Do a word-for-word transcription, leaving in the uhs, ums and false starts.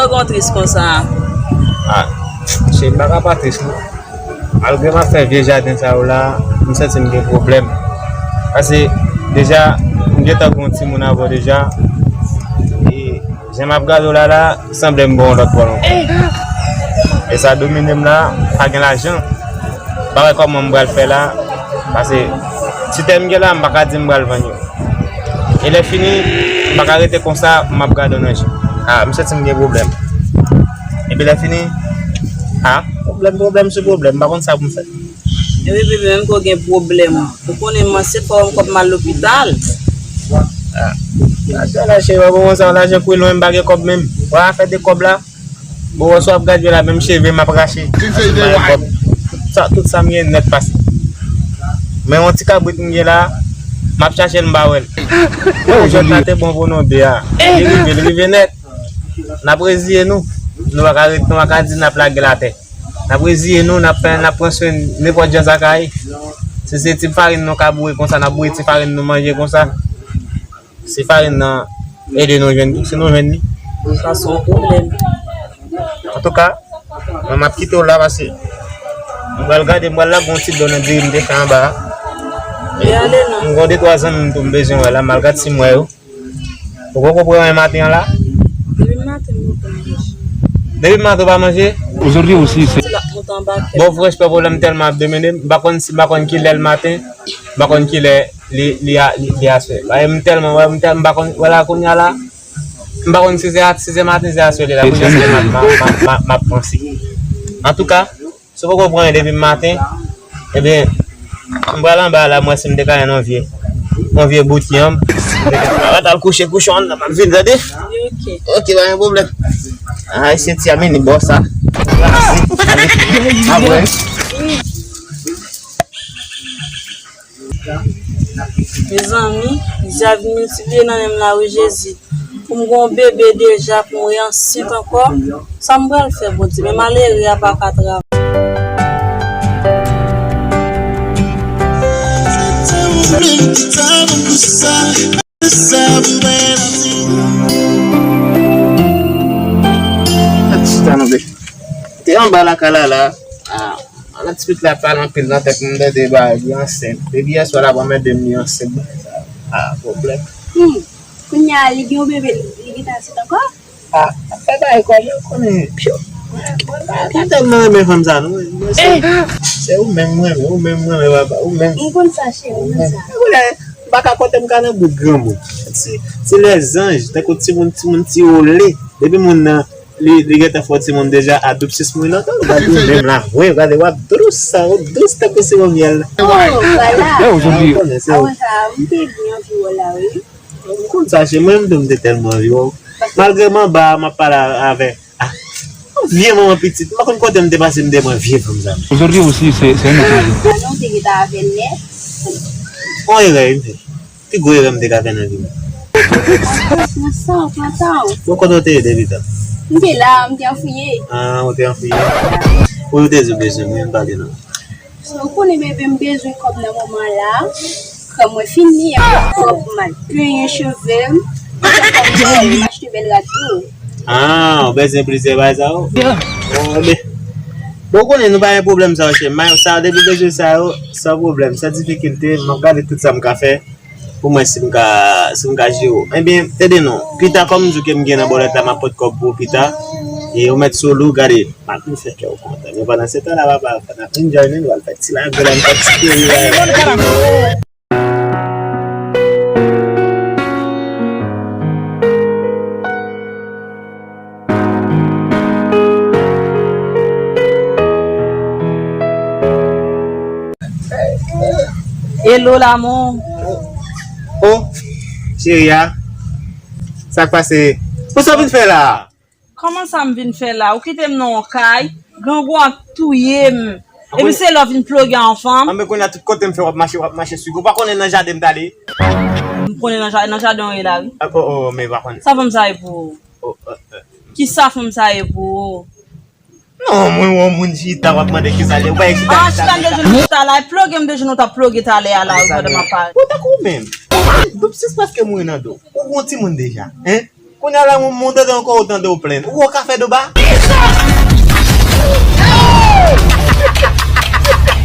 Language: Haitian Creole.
Ou gon tris konsa? Ah, cheri, m pa ka pa tris non. Malgre m ap fè vye jaden sa yo la, m santi m gen pwoblèm. Paske deja, m gentan gen yon timoun avè w deja. E jan m ap gade w la la, sanble m gen yon lòt pòl ankò. E sa domine m la, pa gen lajan. M pa wè kòman m pral fè la. Paske ti tè m gen la, m pa ka di m pral vann yo. E lè fini, m pa ka rete konsa, m ap gade w nan je. Ah, m santi m gen pwoblèm. Epi lè fini, ah, pwoblèm, pwoblèm sou pwoblèm, m pa konn sa pou m fè. Epi bebe, menm ke w gen pwoblèm, ou konnen m ansent, fò w ban m kòb m al lopital. Ah, lajan la, cheri, pa bon konsa, lajan kouri lwen, m pa gen kòb menm. Wè afè de kòb la. Bon, wè, si w ap gade la, menm cheve m ap rache. Paske m pa gen kòb. Tout sa, tout sa m gen nèt pase. Men yon ti kabrit m gen la, m ap chache l, m pa wè l. Bon, jwèt la te bon pou nou de a. Li rive, li rive nèt. N ap reziye nou. Nou pa ka ret, nou pa ka di n ap lage l atè. N ap reziye nou, n ap fè, n ap pran swen nenpòt jan sa ka ye. Si se ti farin nou ka boure konsa, n ap boure ti farin nou manje konsa. Si farin nan ede nou jwenn li, si nou jwenn li. Sa se yon pwoblèm. Antouka, mwen m ap kite w la pase. M pral gade, m pral lage yon ti dlo nan diri m te fè anba a. E ale non. M gon de twa zanmi m tou m bezwen wè la, m al gad si m wè yo. Ou poko pran anyen maten an la? Depi maten m poko manje. Depi maten ou pa manje? Aujourd'hui aussi, c'est... Ti lap monte anba kè. Bon, frèch, pa pwoblèm tèlman ap domine m, m pa konn si, m pa konn kilè l maten, m pa konn kilè li, li a, li, li aswè. Paske m tèlman, wè, m tèl-, m pa konn, wè la kounye a la, m pa konn si se a, si se maten, se aswè li la, kounye a se m ap, m ap, m ap, m ap, m ap panse. Antouka, si w poko pran anyen depi maten, ebyen, m pral anba la, m wè si m te ka jwenn yon vye, yon vye bouti an. M pa t al kouche, kouche an nan, m ap vin, tande? Ok. Ok, pa gen pwoblèm. Ah, se ti amini bò sa. Mèsi. Alé. Apre. Mezanmi, djab miltipliye nan men m la wi Jezi. Pou m gen yon bebe deja, pou m re ansent ankò, sa m pral fè Bondye? Men malere a pa ka travay. Te anba lakay la la. Ah, an ti pitit la pale anpil nan tèt mwen, m tande bagay li ansent. Depi yèswa l ap anmède m, li ansent. Ah, pwoblèm. Hmm. Kounye a, li gen yon bebe, li, li gentan ansent ankò? Ah, ap fè bagay kòb, ou konnen. Pyo. Mwen pa, pa tèlman renmen fanm sa non. Mwen se, se ou menm mwen renmen, ou menm mwen renmen papa, ou menm. M konn sa, cheri, m konn sa. Ou konnen, m pa ka konte m ka nan bout granmoun. Se, se lèzanj, tankou timoun, timoun ti ole. Depi moun nan Li, li gentan fè yon timoun deja, a doub sis mwen nan tan, gade ou menm la, wi, gade w ap dous sa, ou dous tankou siwo myèl. Oh, vwala. Ou konnen se ou. Avan sa, m te byen anvi wè w la, wi. M konn sa, cheri, mwen menm tou m te tèlman anvi wè w. Malgre m anba a, m ap pale avè, ah, yon vye manman pitit, m pa konn kote m te pase, m te pran vye fanm sa. Aujourd'hui aussi, c'est, c'est un autre jour. Ah, non, te gentan avè l nèt. On erè, wi. Pi gwo erè m te ka fè nan vi m. Nan sa w, nan sa w. Bon, kote w te ye depi tan? M te la, m te anfouye. Ah, ou te anfouye? Pou yo te di w bezwen mwen, m pa gen non. Ou konnen bebe m bezwen kòb nan moman la. Kòb mwen fini, m bezwen kòb pou m al penyen cheve m. M bezwen kòb pou m achte bèl rad tou. Ah, ou bezwen plizyè bagay sa yo? Bon, enben. Bon, ou konnen nou pa gen pwoblèm sa yo, chè. May sa yo, depi bezwen sa yo, san pwoblèm, san difikilte, m ap gade tout sa m ka fè. Pou mwen si m ka, si m ka jere w. Ebyen, tande non, pita kòm m di w ke m gen nan bòlèt la, m ap pot kòb pou ou pita. E ou mèt sou lou, gade, m ap vin fè kè w kontan. Men pandan se tan la, papa, pandan enjoy nou, nou al fè ti lagè la, nou fè ti kouri la. Hello, l'amour. Oh, cheri a. Sa k pase? Pou sa w vin fè la? Kòman sa m vin fè la? Ou kite m nan yon kay, grangou ap touye m. Epi se lè w vin ploge a yon fanm. Anben kounye a tout kote m fè w ap mache, w ap mache sou. Ou pa konnen nan jaden m t ale? M konnen nan ja-, nan jaden w ye la, wi. Ah, oh, oh, men pa konnen. Sa fanm sa ye pou ou? Oh, oh, oh. Kisa fanm sa ye pou ou? Non, mwen wè yon moun chita, w ap mande kisa l ye. Ou pa chita. Ah, chita de jenou chita la, e ploge m de jenou t ap ploge talè a la, wi, pandan m ap pale. Ou tankou ou menm. Doub sis prèske mouri nan do. Ou gon timoun deja, hein? Kounye a la, moun, moun tande ankò, ou tande w plenn. Ou wè w ka fè deba?